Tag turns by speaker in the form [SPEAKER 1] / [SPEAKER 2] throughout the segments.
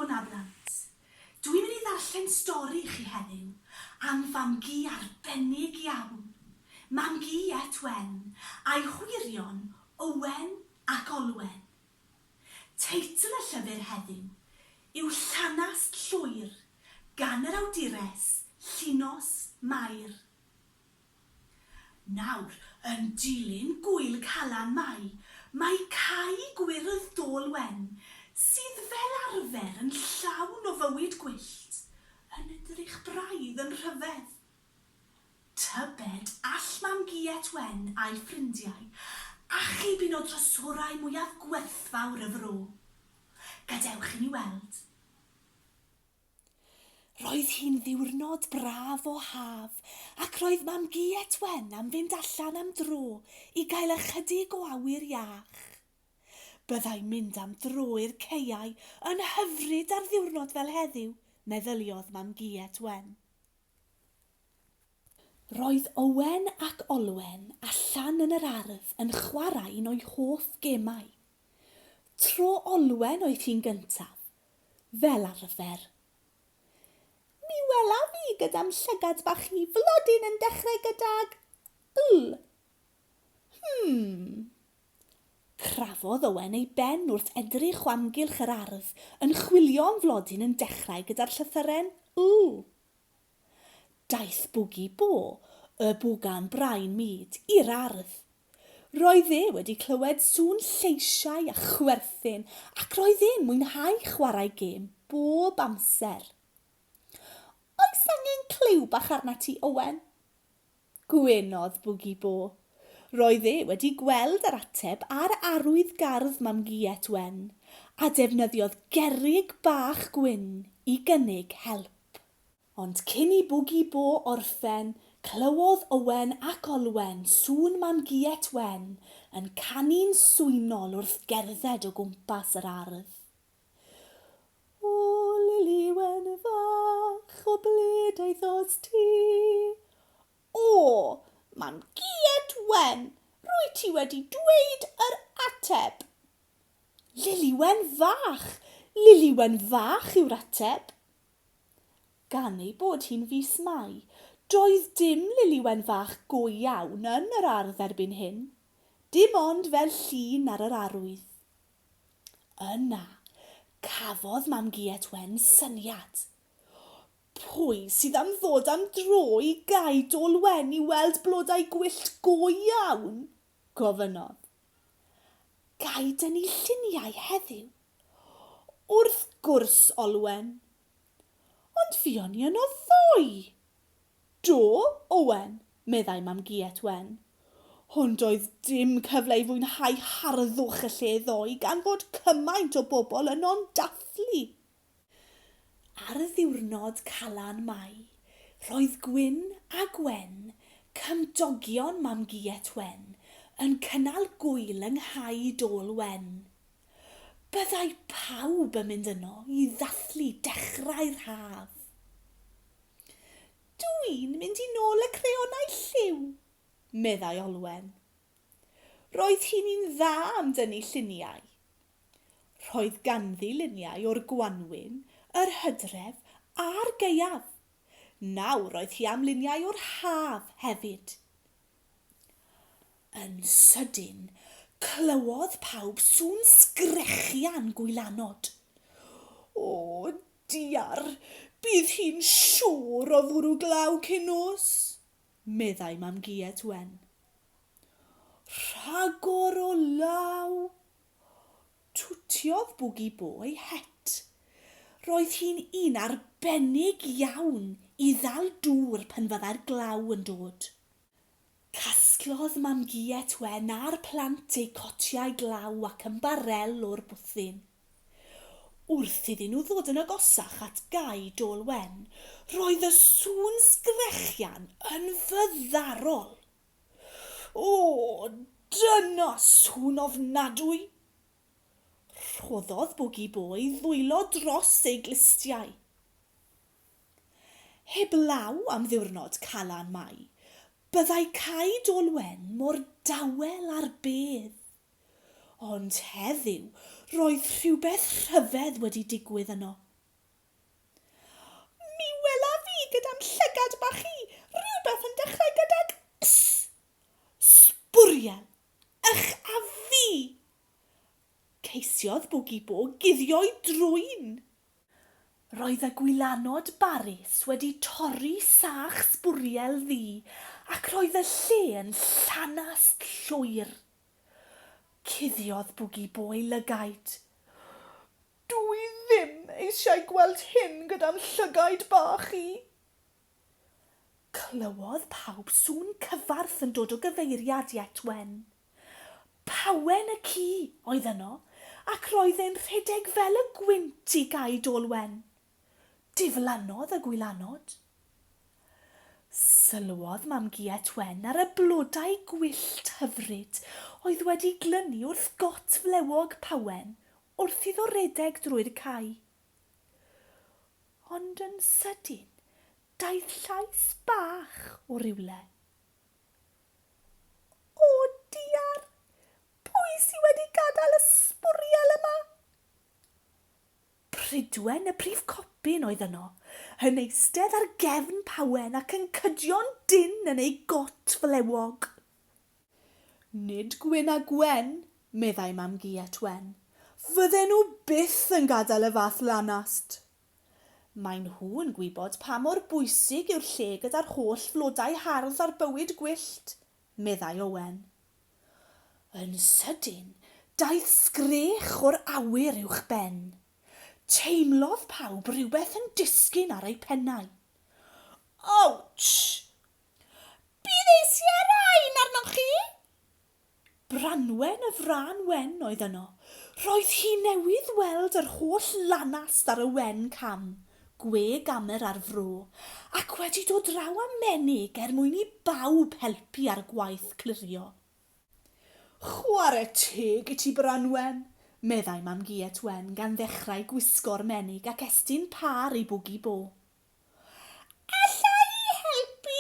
[SPEAKER 1] tro 'na blant. Dwi'n mynd i ddarllen stori i chi heddiw am fam-gu arbennig iawn, Mam-gu Iet Wen, a'i hwyrion Owen ac Olwen. Teitl y llyfr heddiw yw Llanast Llwyr gan yr awdures Llinos Mair. Nawr, yn dilyn Gŵyl Calan Mai, mae Cae Gwyrdd Dôl Wen, sydd fel arfer yn llawn o fywyd gwyllt, yn edrych braidd yn rhyfedd. Tybed all Mam Giet Wen a'i ffrindiau achub un o drysorau mwyaf gwerthfawr y fro? Gadewch i ni weld. Roedd hi'n ddiwrnod braf o haf ac roedd Mam Giet Wen am fynd allan am dro i gael ychydig o awyr iach. Byddai mynd am dro i'r caeau yn hyfryd ar ddiwrnod fel heddiw, meddyliodd Mam Giet Wen. Roedd Owen ac Olwen allan yn yr ardd yn chwarae un o'u hoff gemau. Tro Olwen oedd hi'n gyntaf, fel arfer. Mi welaf i gyda'm llygad bach i flodyn yn dechrau gydag L. Hmm. Crafodd Owen ei ben wrth edrych o amgylch yr ardd yn chwilio am flodyn yn dechrau gyda'r llythyren L. Daeth Bwgi Bo, y bwgan brain mud, i'r ardd. Roedd e wedi clywed sŵn lleisiau a chwerthin ac roedd e'n mwynhau chwarae gêm bob amser. Oes angen cliw bach arnat ti, Owen? Gwenodd Bwgi Bo. Roedd e wedi gweld yr ateb ar arwydd gardd Mam-gu-et Wen, a defnyddiodd gerrig bach gwyn i gynnig help. Ond cyn i Bwgi Bo orffen, clywodd Owen ac Olwen sŵn Mam-gu-et Wen yn canu'n swynol wrth gerdded o gwmpas yr ardd. O Lili Wen fach, o ble daethost ti? O, Mam-gu-et Wen, rwyt ti wedi dweud yr ateb! Lili Wen fach! Lili Wen fach yw'r ateb! Gan ei bod hi'n fis Mai, doedd dim Lili Wen fach go iawn yn yr ardd erbyn hyn, dim ond fel llun ar yr arwydd. Yna, cafodd Mam Giet Wen syniad. Pwy sydd am ddod am dro i Gae Dôl Wen i weld blodau gwyllt go iawn? gofynnodd. Ga i dynnu lluniau heddiw? Wrth gwrs, Olwen. Ond fuon ni yno ddoe! Do, Owen, meddai Mam Giet Wen. Ond doedd dim cyfle i fwynhau harddwch y lle ddoe gan fod cymaint o bobl yno'n dathlu. Ar ddiwrnod Calan Mai, roedd Gwyn a Gwen, cymdogion Mam Giet Wen, yn cynnal gŵyl yng Nghae Dôl Wen. Byddai pawb yn mynd yno i ddathlu dechrau'r haf. Dw i'n mynd i nôl y creonau lliw, meddai Olwen. Roedd hi'n un dda am dynnu lluniau. Roedd ganddi luniau o'r gwanwyn, yr hydref a'r gaeaf. Nawr roedd hi am luniau o'r haf hefyd. Yn sydyn, clywodd pawb sŵn sgrechian gwylanod. O, diar, bydd hi'n siŵr o fwrw glaw cyn nos, meddai Mam Giet Wen. Rhagor o law! Twtiodd Bwgi Bo ei het. Roedd hi'n un arbennig iawn i ddal dŵr pan fyddai'r glaw yn dod. Casglodd Mam Giet Wen a'r plant eu cotiau glaw ac ymbarel o'r bwthyn. Wrth iddyn nhw ddod yn agosach at gae Dôl Wen, roedd y sŵn sgrechian yn fyddarol. O, dyna sŵn ofnadwy! Rhoddodd Bwgi Bo ei ddwylo dros ei glustiau. Heblaw am ddiwrnod Calan Mai, byddai Cae Dôl Wen mor dawel â'r bedd. Ond heddiw, roedd rhywbeth rhyfedd wedi digwydd yno. Ceisiodd Bwgi Bo guddio'i drwyn. Roedd y gwylanod barus wedi torri sach sbwriel ddu ac roedd y lle yn llanast llwyr. Cuddiodd Bwgi Bo ei lygaid. Dw i ddim eisiau gweld hyn gyda'm llygaid bach i! Clywodd pawb sŵn cyfarth yn dod o gyfeiriad Iet Wen. Pawen y ci oedd yno, ac roedd e'n rhedeg fel y gwynt i gae Dôl Wen. Diflannodd y gwylanod. Sylwodd Mam Giet Wen ar y blodau gwyllt hyfryd oedd wedi glynu wrth got flewog Pawen wrth iddo redeg drwy'r cae. Ond yn sydyn, daeth llais bach o rywle. O diar! Pwy sy wedi gadael y sbwriel yma? Prydwen y prif copyn oedd yno, yn eistedd ar gefn pawen ac yn cydio'n dynn yn ei got flewog. Nid Gwyn a Gwen, meddai Mam-gu at Wen. Fydden nhw byth yn gadael y fath lanast. Maen nhw'n gwybod pa mor bwysig yw'r lle gyda'r holl flodau hardd a'r bywyd gwyllt, meddai Owen. Yn sydyn, daeth sgrech o'r awyr uwchben. Teimlodd pawb rywbeth yn disgyn ar eu pennau. Ouch! Bydd eisiau rhain arnoch chi! Branwen y frân wen oedd yno. Roedd hi newydd weld yr holl lanast ar y wen cam, gwe gamer a'r fro, ac wedi dod draw â menyg er mwyn i bawb helpu â'r gwaith clirio. Chware teg i ti Branwen, meddai Mam Giet Wen gan ddechrau gwisgo'r menyg ac estyn pâr i Bwgi Bo. Alla i helpu?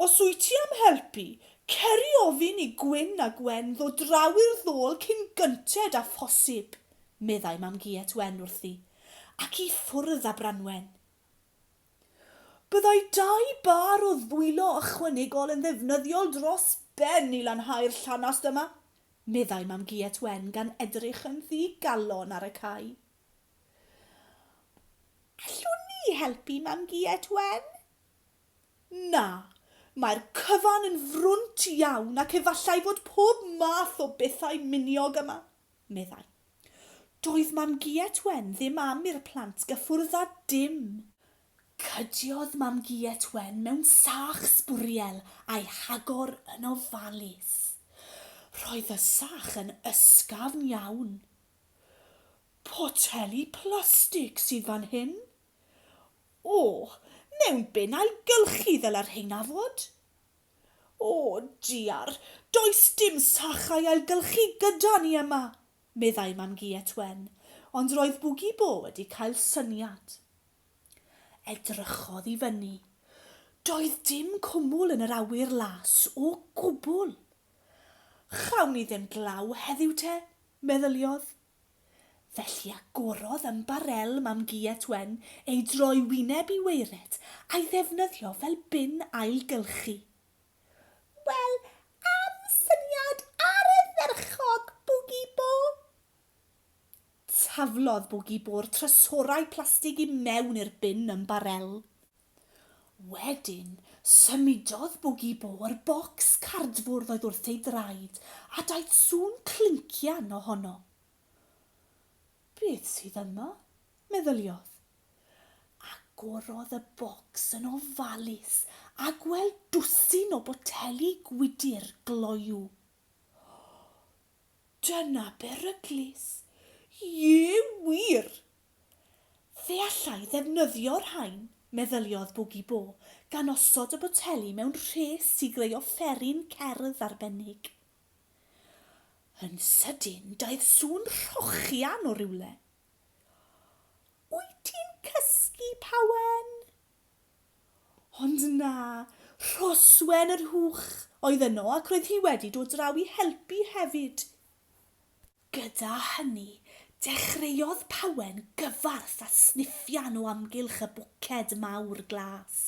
[SPEAKER 1] Os wyt ti am helpu, cer i ofyn i Gwyn a Gwen ddod draw i'r ddôl cyn gynted â phosib, meddai Mam Giet Wen wrthi, ac i ffwrdd â Branwen. Byddai dau bâr o ddwylo ychwanegol yn ddefnyddiol dros ben i lanhau'r llanast yma, meddai Mam Giet Wen gan edrych yn ddigalon ar y cae. Allwn ni helpu Mam Giet Wen? Na, mae'r cyfan yn frwnt iawn ac efallai fod pob math o bethau miniog yma, meddai. Doedd Mam Giet Wen ddim am i'r plant gyffwrdd â dim. Cydiodd Mam Giet Wen mewn sach sbwriel a'i hagor yn ofalus. Roedd y sach yn ysgafn iawn. Poteli plastig sydd fan hyn, O, mewn bin ailgylchu ddyle'r rheina fod. O, diar, does dim sachau ailgylchu gyda ni yma, meddai Mam Giet Wen, ond roedd Bwgi Bo wedi cael syniad. Edrychodd i fyny. Doedd dim cwmwl yn yr awyr las o gwbl. Chawn ni ddim glaw heddiw te, meddyliodd. Felly agorodd ymbarel Mam Giet Wen ei droi wyneb i waered a'i ddefnyddio fel bin ailgylchu. Wel, am syniad ardderchog, Bwgi Bo! Taflodd Bwgi Bo'r trysorau plastig i mewn i'r bin ymbarel. Wedyn, symudodd Bwgi Bo'r bocs cardfwrdd oedd wrth ei draed, a daeth sŵn clincian ohono. Beth sydd yma? meddyliodd. Agorodd y bocs yn ofalus a gweld dwsin o boteli gwydr gloyw. Dyna beryglus! Ie wir! Fe allai ddefnyddio'r rhain, meddyliodd Bwgi Bo, gan osod y boteli mewn rhes i greu offeryn cerdd arbennig. Yn sydyn, daeth sŵn rhochian o rywle. Wyt ti'n cysgu, Pawen? Ond na, Rhoswen yr hwch oedd yno ac roedd hi wedi dod draw i helpu hefyd. Gyda hynny, dechreuodd Pawen gyfarth a sniffian o amgylch y bwced mawr glas.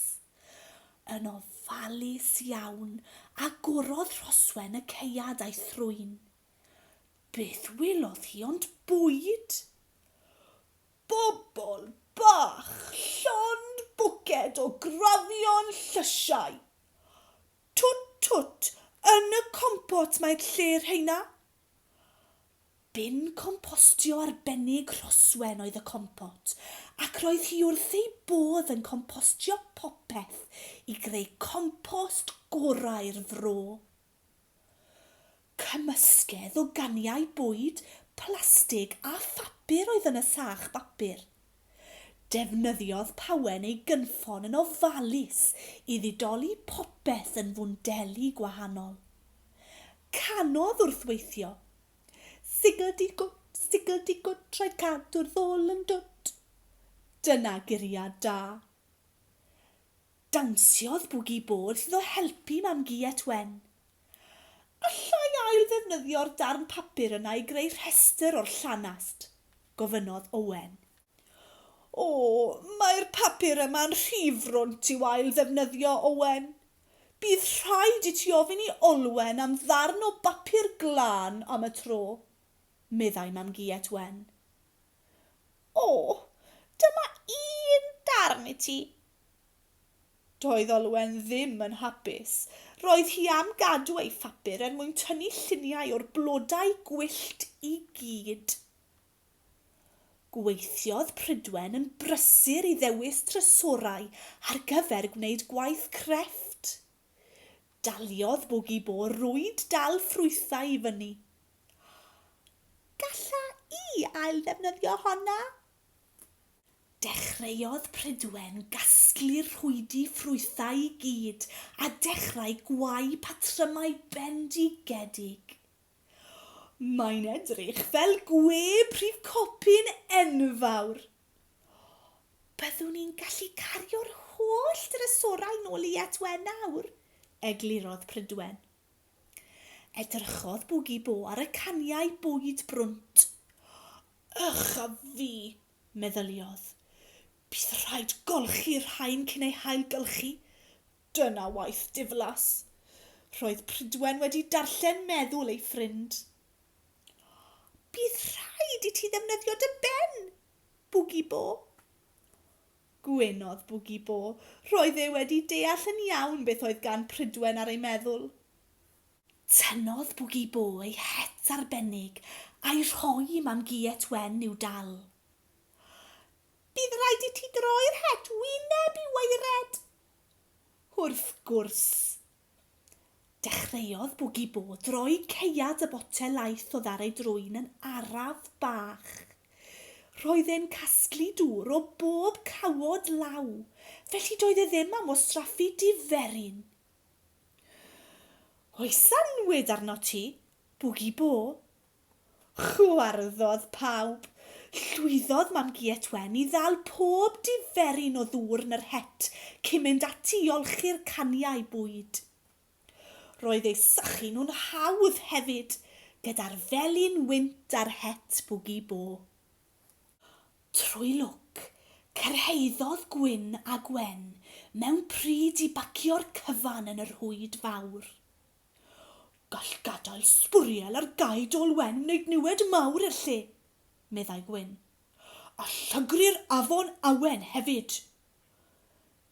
[SPEAKER 1] Yn ofalus iawn, agorodd Rhoswen y caead a'i thrwyn. Beth welodd hi ond bwyd? Bobl bach, llond bwced o grafion llysiau. Twt twt, yn y compot mae'r lle rheina. Bin compostio arbennig Rhoswen oedd y compot, ac roedd hi wrth ei bodd yn compostio popeth i greu compost gorau'r fro. Cymysgedd o ganiau bwyd, plastig a phapur oedd yn y sach bapur. Defnyddiodd Pawen ei gynffon yn ofalus i ddidoli popeth yn fwndeli gwahanol. Canodd wrth weithio. Sigl-di-gwt, sigl-di-gwt, rhaid cadw'r ddôl yn dwt. Dyna guriad da. Dawnsiodd Bwgi Bo wrth iddo helpu Mam-gu at Wen. Alla i ail-ddefnyddio'r darn papur yna i greu rhestr o'r llanast? gofynnodd Owen. O, mae'r papur yma'n rhy frwnt i'w ail-ddefnyddio, Owen. Bydd rhaid i ti ofyn i Olwen am ddarn o bapur glân am y tro, meddai Mam-gu at Wen. O, dyma un darn i ti. Doedd Olwen ddim yn hapus. Roedd hi am gadw ei phapur er mwyn tynnu lluniau o'r blodau gwyllt i gyd. Gweithiodd Prydwen yn brysur i ddewis trysorau ar gyfer gwneud gwaith crefft. Daliodd Bwgi Bo rwyd dal ffrwythau i fyny. Galla i ail-ddefnyddio honna? Dechreuodd Prydwen gasglu'r rhwydi ffrwythau i gyd a dechrau gwau patrymau bendigedig. Mae'n edrych fel gwe pryf copyn enfawr. Byddwn ni'n gallu cario'r holl drysorau nôl i Et Wen nawr, eglurodd Prydwen. Edrychodd Bwgi Bo ar y caniau bwyd brwnt. Ych a fi, meddyliodd. Bydd rhaid golchi'r rhain cyn eu hailgylchu. Dyna waith diflas. Roedd Prydwen wedi darllen meddwl ei ffrind. Bydd rhaid i ti ddefnyddio dy ben, Bwgi Bo. Gwenodd Bwgi Bo. Roedd e wedi deall yn iawn beth oedd gan Prydwen ar ei meddwl. Tynnodd Bwgi Bo ei het arbennig a'i rhoi i Mam-gu Et Wen i'w dal. Bydd rhaid i ti droi'r het wyneb i waered. Wrth gwrs. Dechreuodd Bwgi Bo droi caead y botel laeth oedd ar ei drwyn yn araf bach. Roedd e'n casglu dŵr o bob cawod law, felly doedd e ddim am wastraffu diferyn. Oes annwyd arnot ti, Bwgi Bo? Chwarddodd pawb. Llwyddodd Mam-gu Et Wen i ddal pob diferyn o ddŵr yn yr het cyn mynd ati i olchi'r caniau bwyd. Roedd eu sychu nhw'n hawdd hefyd, gyda'r felin wynt a'r het Bwgi Bo. Trwy lwc, cyrhaeddodd Gwyn a Gwen mewn pryd i bacio'r cyfan yn y rhwyd fawr. Gall gadael sbwriel ar gae Dôl Wen wneud niwed mawr i'r lle, meddai Gwyn. A llygru'r afon Awen hefyd.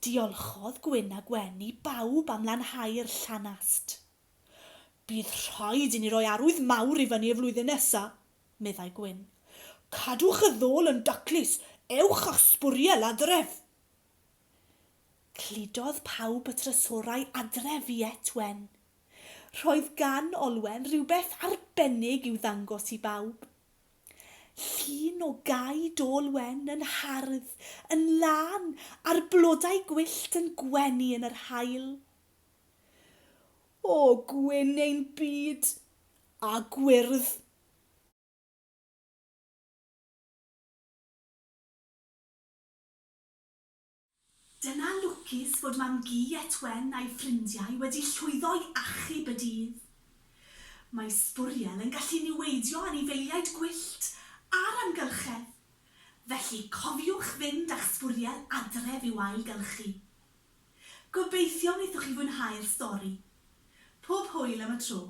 [SPEAKER 1] Diolchodd Gwyn a Gwen i bawb am lanhau'r llanast. Bydd rhaid i ni roi arwydd mawr i fyny y flwyddyn nesa, meddai Gwyn. Cadwch y ddôl yn daclus, ewch â'ch sbwriel adref. Cludodd pawb y trysorau adref i Et Wen. Roedd gan Olwen rywbeth arbennig i'w ddangos i bawb. Llun o gae Dôl Wen yn hardd, yn lân, a'r blodau gwyllt yn gwenu yn yr haul. O, gwyn ein byd! A gwyrdd! Dyna lwcus fod mam-gu Et Wen a'i ffrindiau wedi llwyddo i achub y dydd. Mae sbwriel yn gallu niweidio anifeiliaid gwyllt a'r amgylchedd, felly cofiwch fynd â'ch sbwriel adref i'w ailgylchu. Gobeithio wnaethoch chi fwynhau'r stori. Pob hwyl am y tro.